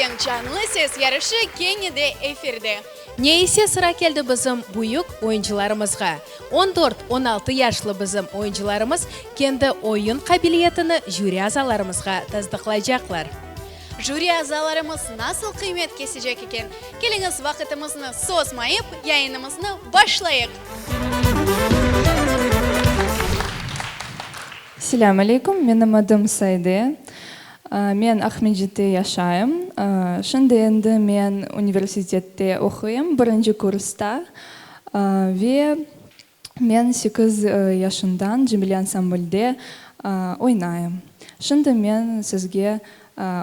keçirilgen Canlı ses yarışı kene de efirde. Ne ise sıra keldi bizim büyük oyuncılarımızğa. On dört, 16 yaşlı bizim oyuncılarımız kendi oyun qabiliyetini jüri azalarımızğa tasdıqlaycaqlar. Jüri azalarımız nasıl qıymet kesecek eken? Keliñiz, vaqıtımıznı sozmayıp, yayınımıznı başlayıq! Selâm aleyküm, menim adım Sayde. Men Aqmescitte yaşayım. Şimdi endi men universitette oquyım, birinci kursta. Ve men sekiz yaşından Cemile ansamblde oynayım. Şimdi men sizge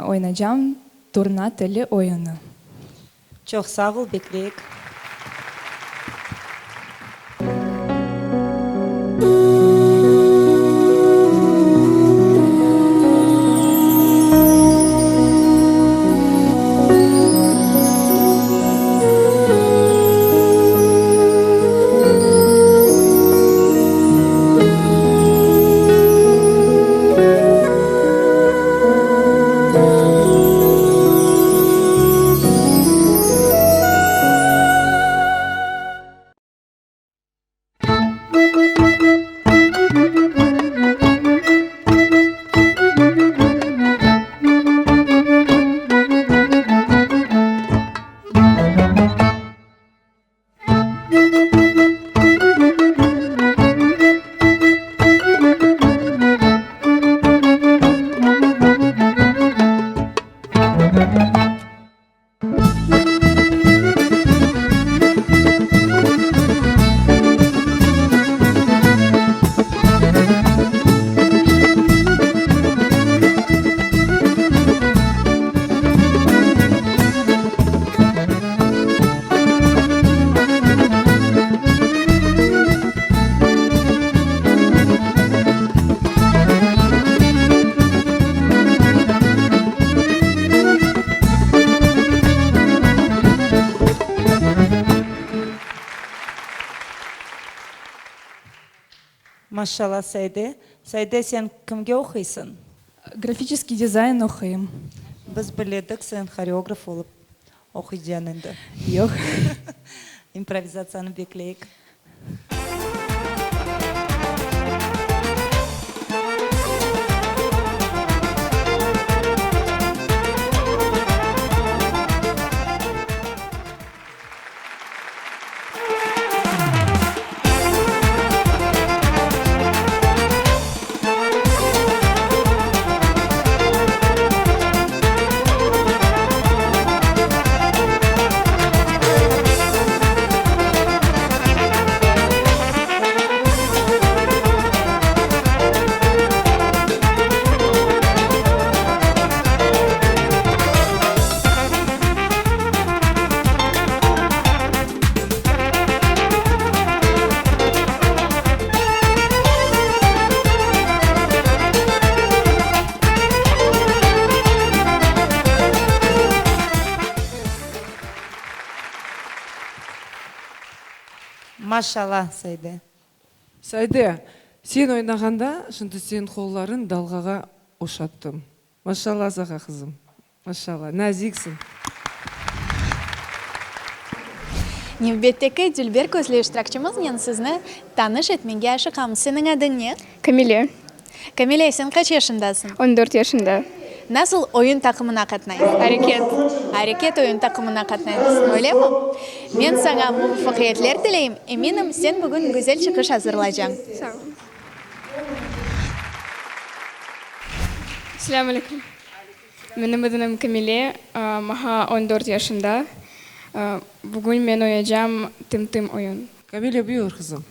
oynacam Turna tili oyunı. Çoq sağ ol, bekleyik. Maşşalla, Sayde. Sayde, sen kimge oquysıñ? Grafiçeskiy dizayn oquyım. Biz biledik, sen horeograf olıp oquycañ endi. Yoq. İmprovizatsiyanı bekleyik. Maşala, Sayde. Sayde, sen oynağanda, şimdi seniñ qollarıñ dalğağa oşattım. Maşala sağa, qızım. Maşala, naziksiñ. Nevbetteki dülber közlü iştirakçımıznen sizni tanış etmege aşıqamız. Seniñ adıñ ne? Kamile. Kamile, sen qaç yaşındasıñ? 14 yaşında. Nasıl oyun taqımına qatnaysıñ? Areket. Areket oyun taqımına qatnaysıñ, öylemi? Men saña muvafaqiyetler tileyim, eminim, sen bugün güzel çıqış azırlaycañ. Sağ ol. Selâm aleyküm. Menim adım Kamile, maña 14 yaşında. Bugün men oynaycam Tım-tım oyun. Kamile, buyur, qızım.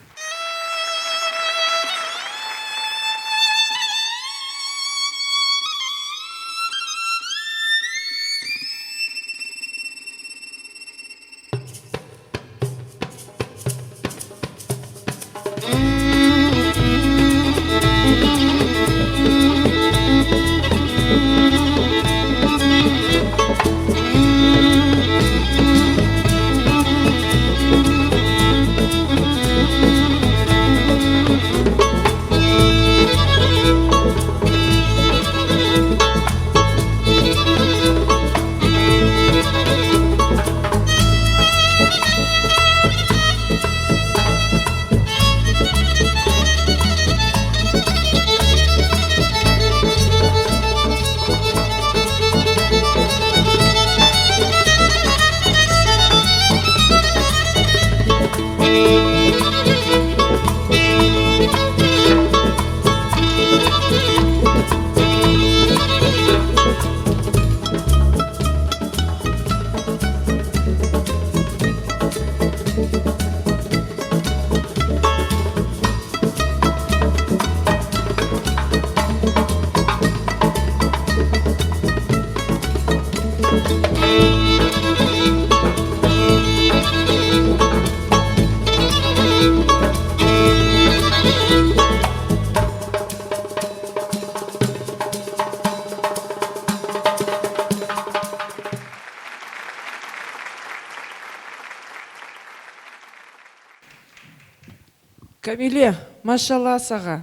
Kamile, maşallah sağa,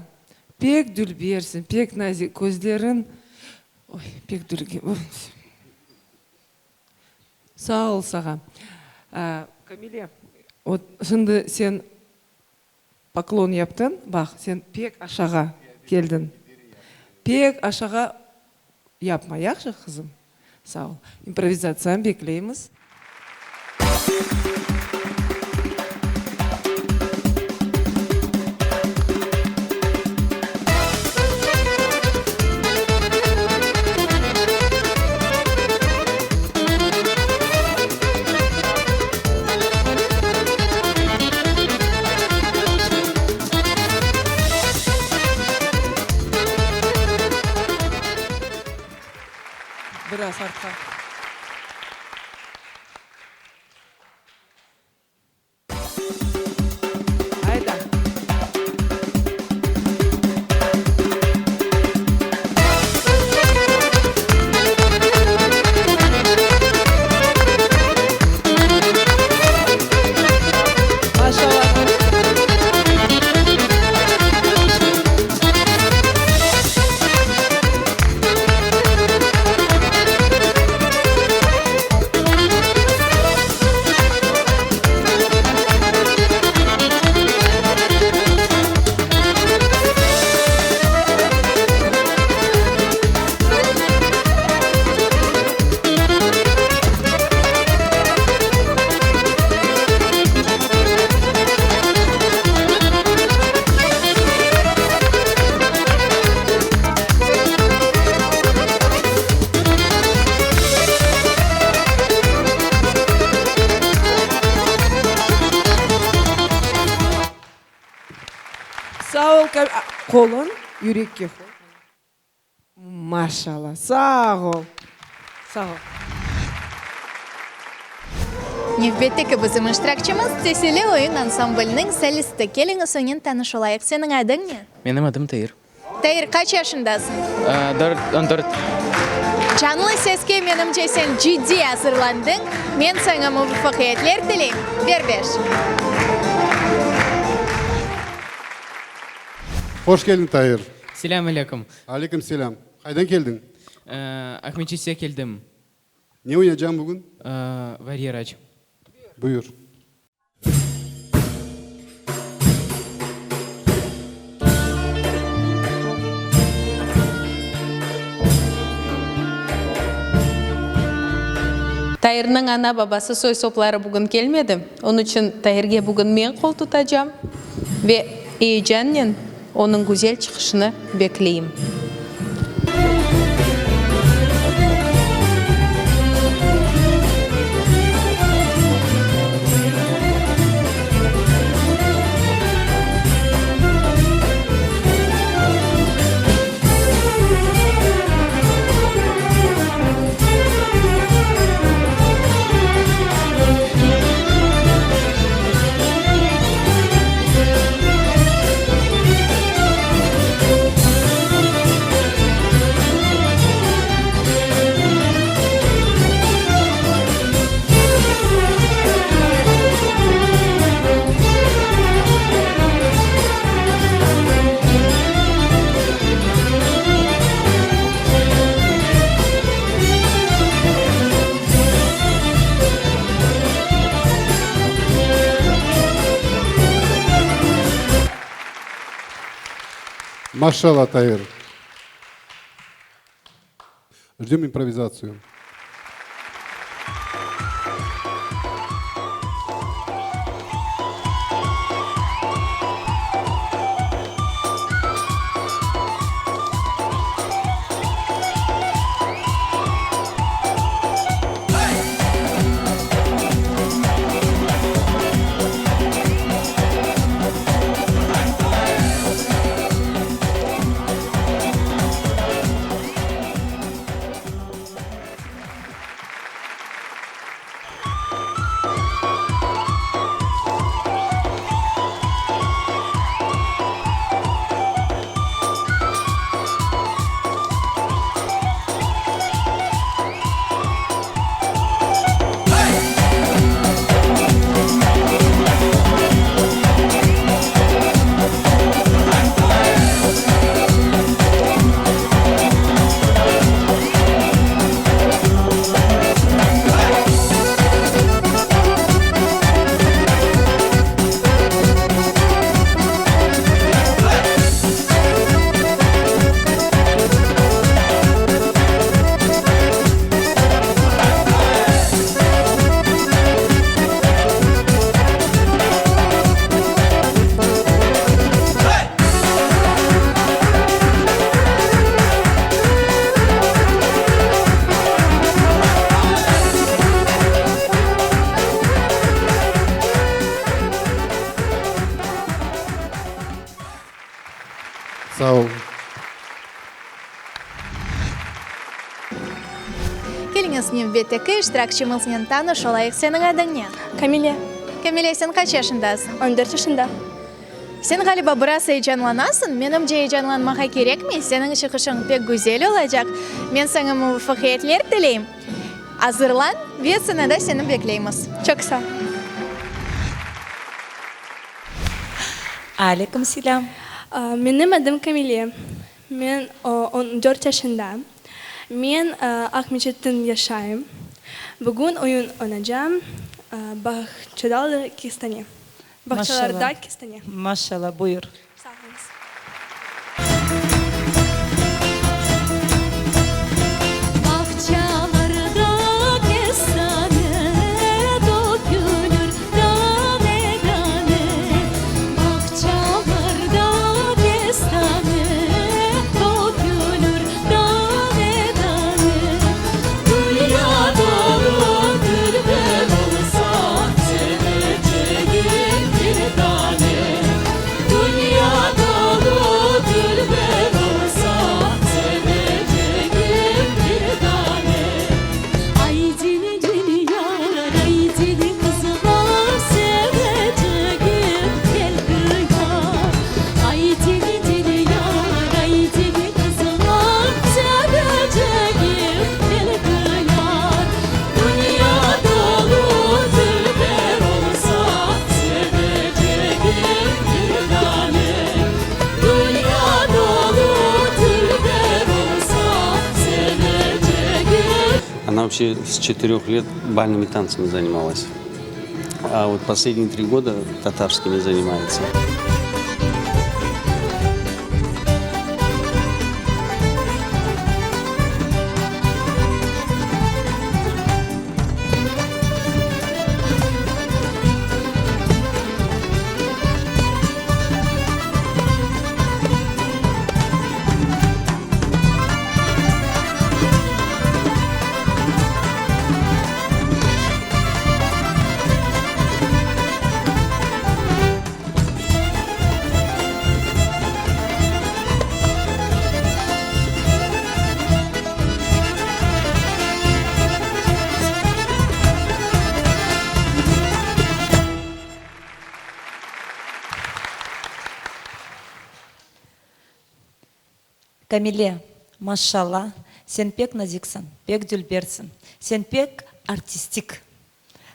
pek dülbersiñ, pek nazik, közleriñ, oy, pek dülge, sağ ol sağa. Kamile, vot, şimdi sen poklon yaptıñ, baq, sen pek aşağa keldiñ, pek aşağa yapma, yahşı, qızım? Sağ ol. İmprovizatsiyanı bekleymiz. Biraz artqa. Ayda. Maşallah. Sağ ol, qolun yürekke qoy. Maşallah, sağ ol, sağ ol. Nevbetteki bizim iştirakçimiz Teseli oyun ansambliniñ solisti. Keliñiz onen tanış olayıq. Seniñ adıñ ne? Menim adım Tair. Tair, qaç yaşındasıñ? Dört, on dört. Canlı seske, menimce, sen ciddiy azırlandıñ. Men saña muvafaqiyetler tileyim. Ber beş. Hoş keldiñ, Tair. Selâm aleyküm. Aleyküm selâm. Qaydan keldiñ? Aqmescitten keldim. Ne oynaycañ bugün? Varyeraç. Buyur. Tairniñ ana-babası, soy-sopları bugün kelmedi, onıñ içün Tairge bugün men qol tutacam ve eyecannen onıñ güzel çıqışını bekleyim. Maşallah, Tair. Ждем импровизацию. Sağ ol. Keliñiz, nevbetteki iştirakçimiznen tanış olayıq. Seniñ adıñ ne? Kamile. Kamile, sen qaç yaşındasıñ? 14 yaşında. Sen, ğaliba, biraz eyecanlanasıñ. Menimce, eyecanlanmağa kerekmey. Seniñ çıqışıñ pek güzel olacaq. Men saña muvafaqiyetler tileyim. Azırlan ve sanada seni bekleymiz. Çoq sağ ol. Aleyküm selâm. Menim adım Kamile. Men 14 yaşında. Men Aqmeçettin yaşayım. Bugün oyun oynacam, Bağçadal kestane. Bağçalarda kestane. Maşallah, buyur. Sağ oluñız. Bağçalarda kestane tökülür dane-dane, Bağçalarda kestane tökülür dane-dane. Dünya dolu dülber olsa, sevecegim bir dane. Dünya dolu dülber olsa, sevecegim bir dane. Aydini dünyar, aydini qızlar, sevecegim keldi yar. Aydini dünyar, aydini qızlar, sevecegim keldi yar. Dünya dolu dülber olsa, sevecegim bir dane. Dünya dolu dülber olsa, sevecegim. Она вообще с четырех лет бальными танцами занималась. А вот последние три года татарскими занимается. Kamile, maşşalla, sen pek naziksiñ, pek dülbersiñ, sen pek artistik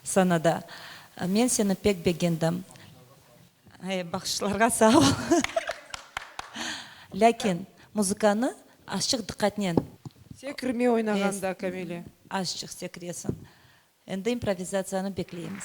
sanada. Men seni pek begendim. Bahşışlarğa sağ ol. Lâkin muzıkanı azçıq diqqatnen. Sekirme oynağanda, Kamile. Azçıq sekiresiñ. Endi improvizatsiyanı bekleymiz.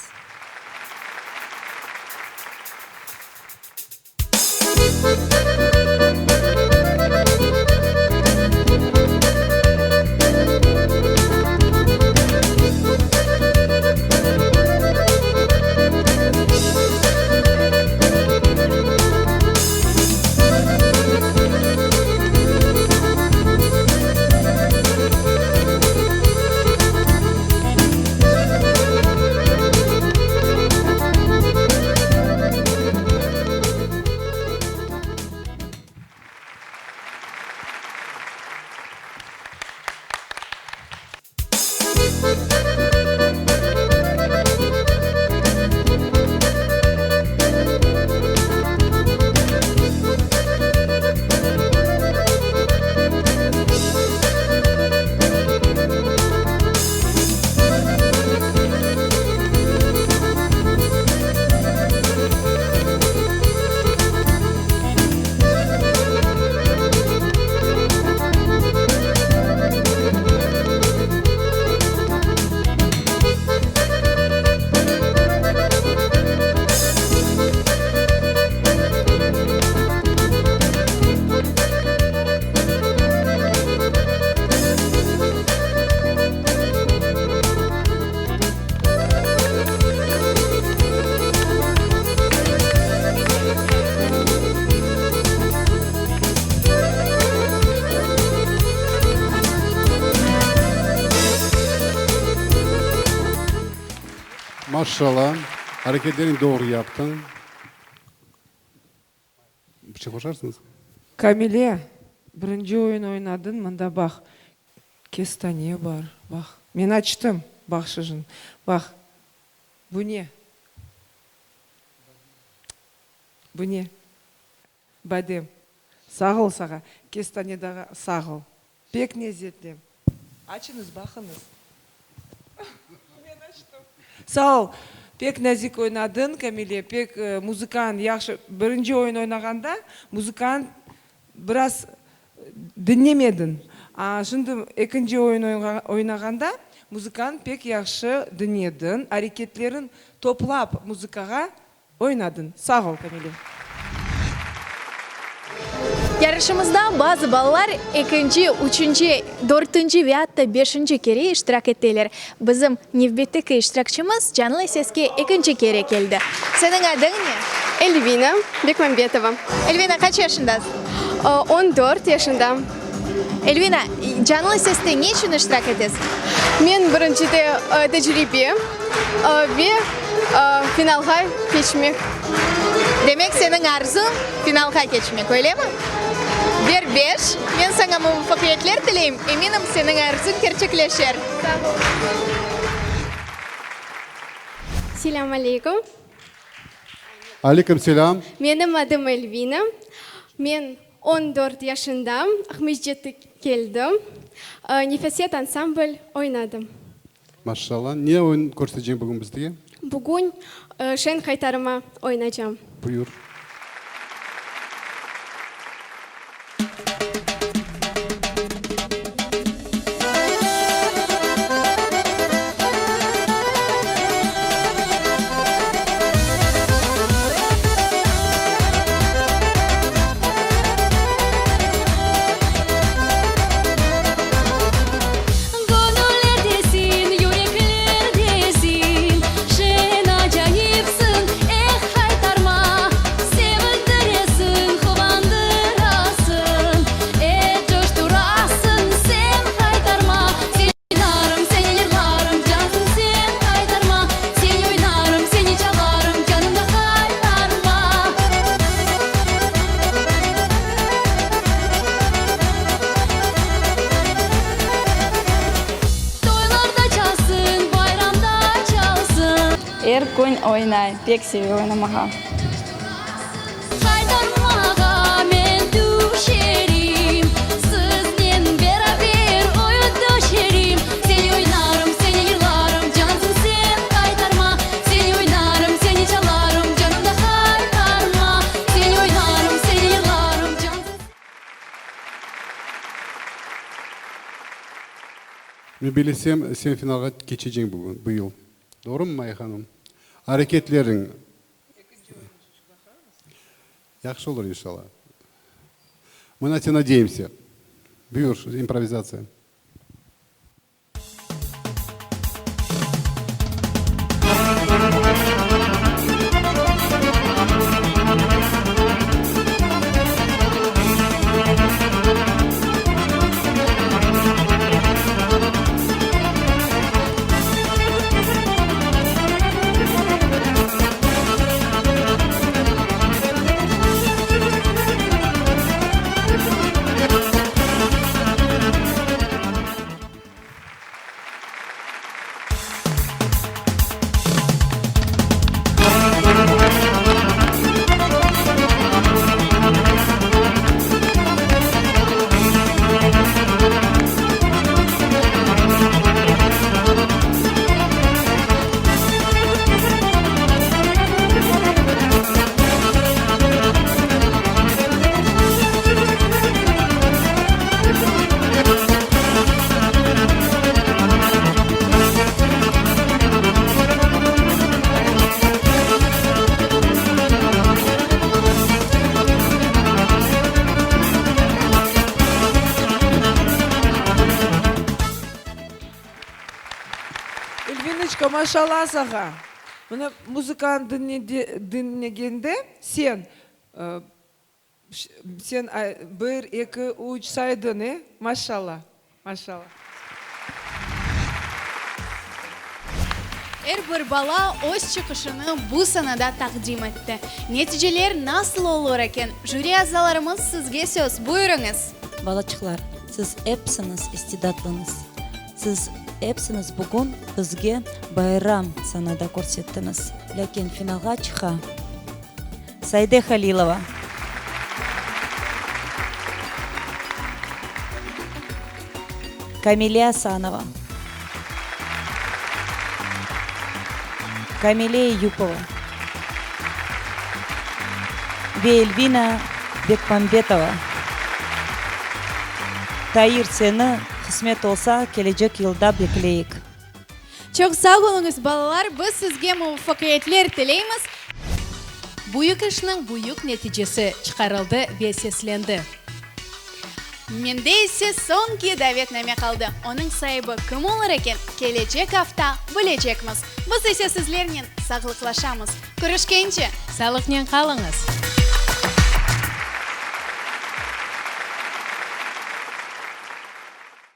Maşşalla, areketleriñni doğru yaptıñ. Bir şey qoşarsıñız? Kamile, birinci oyun oynadıñ, mında baq, kestane bar, baq. Men açtım bahşışın, baq, bu ne? Bu ne? Badem. Sağ ol sağa. Kestane daa sağ ol. Pek lezetli. Açıñız, baqıñız. Men açtım. Sağ ol. Pek nazik oynadıñ, Kamile, pek muzıkañ yahşı. Birinci oyun oynağanda muzıkañ biraz diñlemediñ. A şimdi ekinci oyun oynağanda muzıkañ pek yahşı diñlediñ, areketleriñ toplap muzıkağa Oynadıñ. Sağ ol, Kamile. Yarışımızda bazı balalar ekinci, üçünci, dörtünci ve atta beşinci kere iştirak eteler. Bizim nevbetteki iştirakçımız Canlı seske ekinci kere keldi. Seniñ adıñ ne? Elvina Bekmambetova. Elvina, qaç yaşındasıñ? 14 yaşındam. Elvina, Canlı seste ne içün iştirak etesiñ? Men birincide tecribe ve finalğa keçmek. Demek, seniñ arzuñ finalğa keçmek, öylemi? Ber beş, men saña muvafaqiyetler tileyim, eminim, seniñ arzuñ kerçekleşer. Sağ ol. Selâm aleyküm. Aleyküm selâm. Menim adım Elvina. Men 14 yaşındam, Aqmescitte keldim. Nefaset ansambl oynadım. Maşallah. Ne oyun körseteceñ bugün bizge? Bugün Şeñ qaytarma oynacam. Buyur. Göñüllerdesin, yüreklerdesin, Şeñ acayipsiñ, eh, qaytarma. Sevindiresiñ, quvandırasıñ, Et coşturasıñ, sen qaytarma. Oynarım, seni yırlarım, cansıñ sen, qaytarma. Seni oynarım, seni çalarım, canımda qaytarma. Toylarda çalsın, bayramda çalsın. Er kün oynay, pek seve oynamağa. Qaytarmağa men tüşerim, Siznen beraber oyun töşerim. Seni oynarım, seni yırlarım, cansıñ sen, qaytarma. Seni oynarım, seni çalarım, canımda qaytarma. Seni oynarım, seni yırlarım, cansıñ. Men bilesem, sen finalğa keçeceñ bugün, bu yıl. Doğrumı, Maya hanım? Areketleriñ. Yahşı olur, inşallah. Mı na te nadeyemsâ. Buyur, improvizatsiya. Elvinoçka, maşallah sağa! Mına muzıkanı diñlegende sen, sen bir, eki, üç saydıñ, e? Maşallah, maşallah. Er bir bala öz çıqışını bu sanada taqdim etti. Neticeler nasıl olur eken? Jüri azalarımız, sizge söz, buyurıñız. Balaçıqlar, siz epsiñiz istidatlıñız. Siz epsiñiz bugün bizge bayram sanada körsettiñiz. Lâkin finalğa çıqa Saide Halilova. Kamile Asanova. Kamile Eyüpova ve Elvina Bekmambetova. Tair, seni, qısmet olsa, kelecek yılda bekleyik. Çoq sağ oluñız, balalar, biz sizge muvafaqiyetler tileymiz. Büyük işniñ büyük neticesi çıqarıldı ve seslendi. Mende ise soñki davetname qaldı. Onıñ saibi kim olur eken, kelecek afta bilecekmiz. Biz ise sizlernen sağlıqlaşamız. Körüşkence! Sağlıqnen qalıñız!